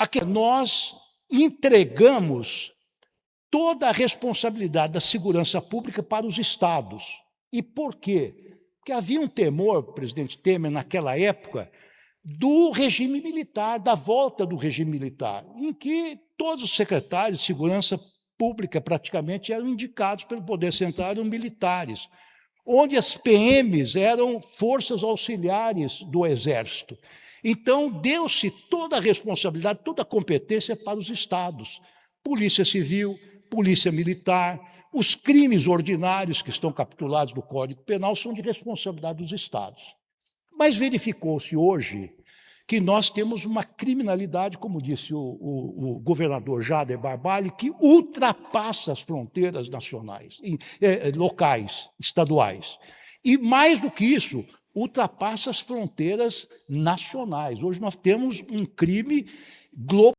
Aqui nós entregamos toda a responsabilidade da segurança pública para os estados. E por quê? Porque havia um temor, presidente Temer, naquela época, do regime militar, da volta do regime militar, em que todos os secretários de segurança pública praticamente eram indicados pelo Poder Central, eram militares, onde as PMs eram forças auxiliares do Exército. Então, deu-se toda a responsabilidade, toda a competência para os estados. Polícia Civil, Polícia Militar, os crimes ordinários que estão capitulados no Código Penal são de responsabilidade dos estados. Mas verificou-se hoje que nós temos uma criminalidade, como disse o governador Jader Barbalho, que ultrapassa as fronteiras nacionais, locais, estaduais. E, mais do que isso, ultrapassa as fronteiras nacionais. Hoje nós temos um crime global.